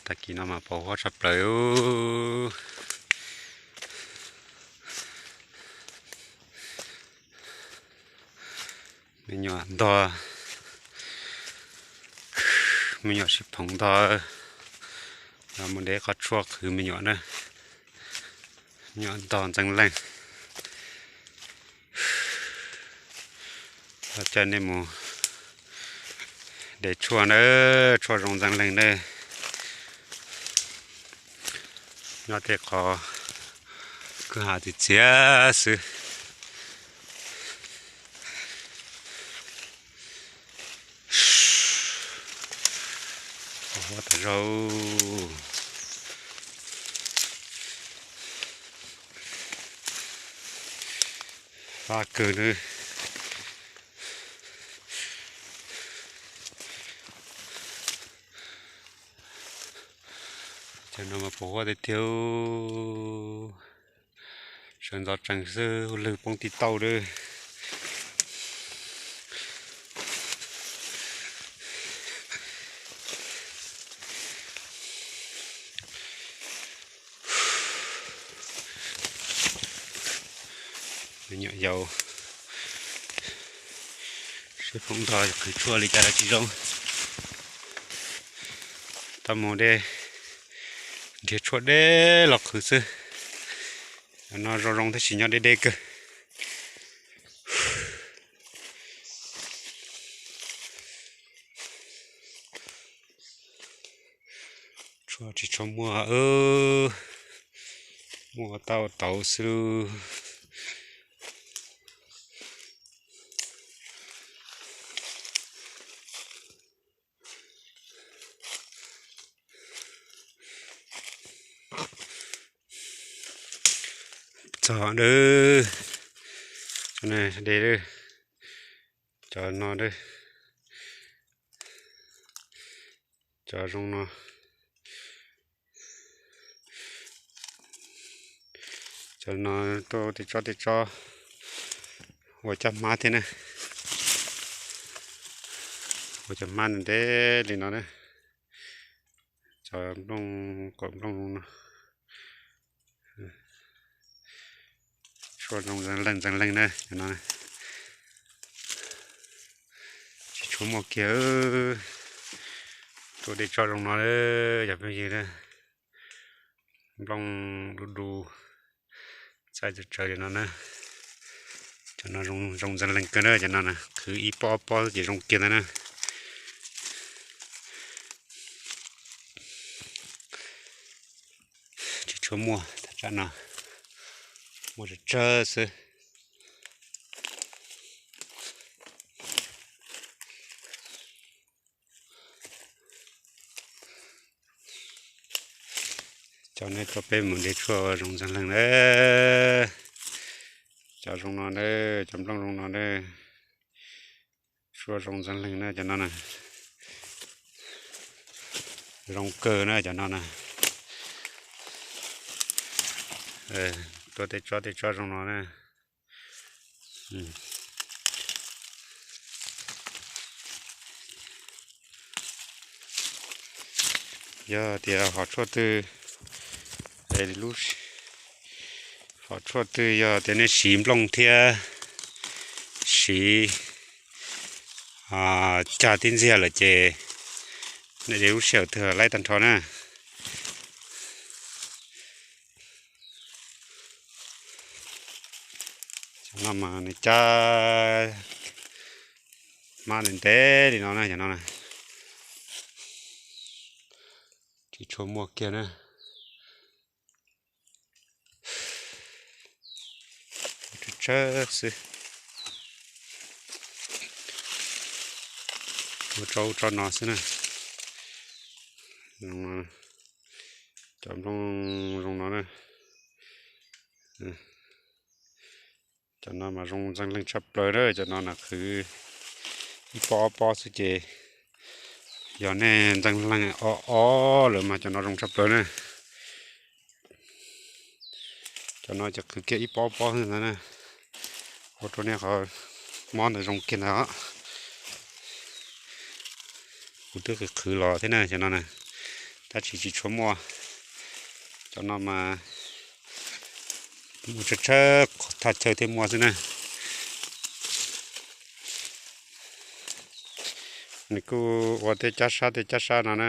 Tag kis no mas pos huab tshaj plaws. Me nyuam ntog, me nyuam sib phoov ntog, mus de qhov tshuaj qhwv me nyuam na. Me nyuam ntog ntxeev leej. Coj nej mus de tshuaj na, tshuaj zoo ntxeev leej na. Nyob tej qhov kwj ha txias txias xwb. Huab tas zog. Fab kawg na. Cov no mas pos huab tiag tiag. Sawv ntxov tsees xwb, lwg poob tib tauj lawm. Me nyuam yaus sib phoov ntog qhwv tshuaj li cas los tsis zoo. Tau mus de nrhiav tshuaj deb los qhwv xwb. Cov no zoo zoo tab sis nyob deb deb kawg. Tshuaj tsis tshua muaj, muaj tauj tauv xwb. Txog dawb, de dawb, cov no dawb, cov zoo no. Cov no tuaj tej tsob tej tsob ua caj hmab thiab na. Ua caj hmab ntev li no na. Cov nplooj, kaum nplooj no. Tshuaj zoo ntxeev leej ntxeev leej na, cov no tsis tshua muaj kiag. Tuaj tej tsob zoo no, cov phooj ywg na. Nplooj du du, txaij tsaws tsaws li no na. Cov no zoo ntxeev leej kawg na, cov no na, qhwv ib pob ob pob ces zoo kiag ntawd na. Tsis tshua muaj, thaj tsam no muaj tsawg tsawg xwb. Cov nej tuaj peb mus de tshuaj zoo ntxeev leej na. Cov zoo no na, cov nplooj zoo no na. Tshuaj zoo ntxeev leej na cov no na. Zoo kawg na cov no na. Tuaj tej tsob tej tsob zoo no na. Yog tias hom tshuaj twg, lub, hom tshuaj twg yog tias nej siv nplooj thiab siv cag tib ntxiag lawm ces nej de lub sij hawm twg laib tag nrho na. Cov no mas nws cab hmab ntev ntev li no na, cov no na. Tsis tshua muaj kiag na. Tsawg tsawg xwb. Ua tsob ub tsob no xwb na. Cov nplooj zoo no na. Cov no mas zoo ntxeev leej tshaj plaws na, cov no na qhwv ib pob ob pob xwb ces yog nej ntxeev leej ob ob lawm mas cov no zoo tshaj plaws na. Cov no ces qhwv kiag ib pob ob pob xwb ntag na. Ua rau nej qhov mob ntawd zoo kiag ntag. Kuv twb qhwv qhwv los thiab na, cov no na. Tab sis tsis tshua muaj. Cov no mas muaj tshaj tshaj qhov thaj chaw thiaj muaj xwb na. Nws kuj ua tej cab sab tej cab sab no na.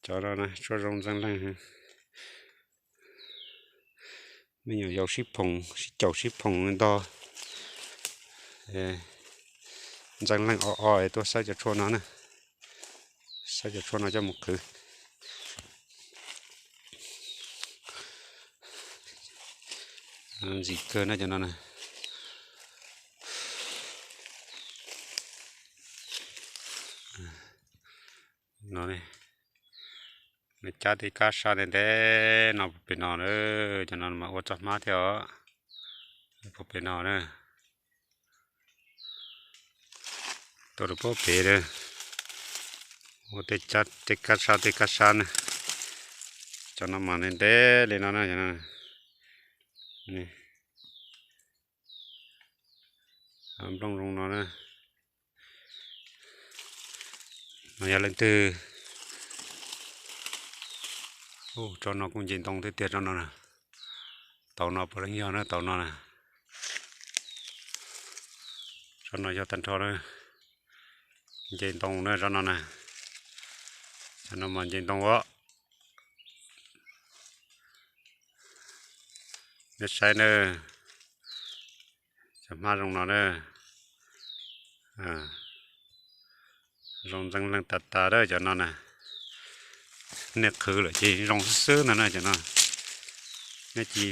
Cov no na tshuaj zoo ntxeev leej. Me nyuam yaus sib phoom sib caum sib phoom ntog. Ntxeev leej o o es tuaj saib cov tshuaj no na. Saib cov tshuaj no coj mus qhwv. Ntxim kawg na cov no na. No, nws cab tej kab sab ntev ntev no puag pem no na. Cov no mas ua txoj hmab thiab os. Puag pem no na. Tuaj rau puag pem na. Ua tej, tej kab sab tej kab sab na. Cov no mas ntev ntev li no na. Nplooj zoo no na. No yog leej twg. Tsob no kuj nce ntoo tiag tiag tsob no na. Tau no puav leej yog na tau no na. Tsob no yog tag nrho na. Nce ntoo na tsob no na. Tsob no mas nce ntoo os. Nej saib na. Cov hmab zoo no na. Zoo ntxeev leej tas tas cov no na. Nej qhwv lawm ces zoo xwb xwb ntag na cov no. Nej cia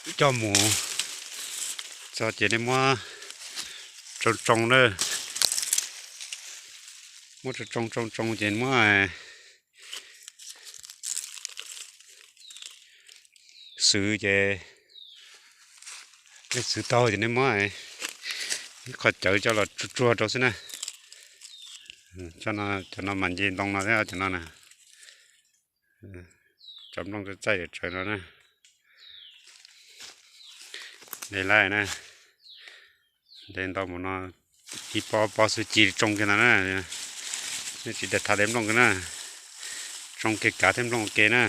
li coj mus txog ces nej muab tsoo tsoo na. Muab tsoo tsoo tsoo tsoo ces muab xwv ces, nej xwv tau ces nej muab ib qho cawv coj los tsuag tsuag rau xwb na. Cov no mas nce ntoo no thiab cov no na. Cov nplooj txaij txaij tsaws no na. Nte lawm na. Nte ntau mus no ib pob pob xwb ci tsoo kiag ntag na. Nej tsis tas thav tej nplooj kiag na. Tsoo kiag kav tej nplooj ua ke na.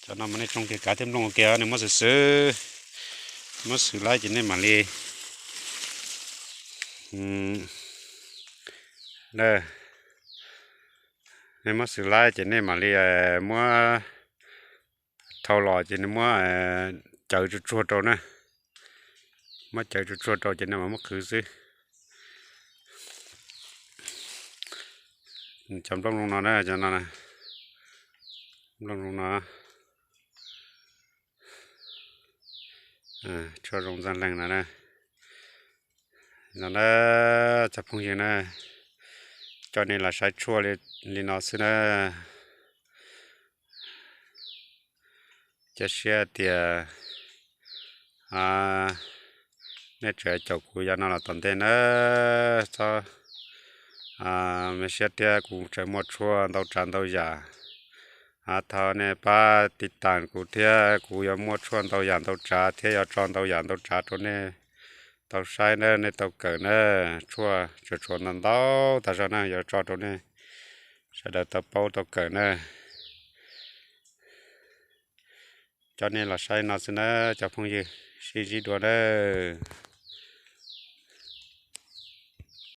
Cov no mas nej tsoo kiag kav tej nplooj ua ke, nej muab xwv xwb, muab xwv laib ces nej mam li, nej muab xwv laib ces nej mam li muab thau los ces nej muab cawv tsuag tsuag rau na. Muab cawv tsuag tsuag rau ces nej mam muab qhwv xwb. Cov nplooj zoo no na, cov no, nplooj zoo no. Tshuaj zoo ntxeev leej no na. No na, cov phooj ywg na, coj nej los saib tshuaj li no xwb na. Cia siab tias nej tseem caum kuv yav no los tom ntej na. Txhob me siab thiab, kuv tseem muaj tshuaj ntau tsav ntau yam. Thov nej pab tiv tas kuv thiab, kuv yuav muaj tshuaj ntau yam ntau tsav thiab yuav tso ntau yam ntau tsav rau nej tau saib na, nej tau kawm na. Tshuaj tseem tshuav ntau ntau tas zog na, yuav tso rau nej sawv daws tau paub tau kawm na. Coj nej los saib no xwb na, cov phooj ywg, sib ntsib dua nawb.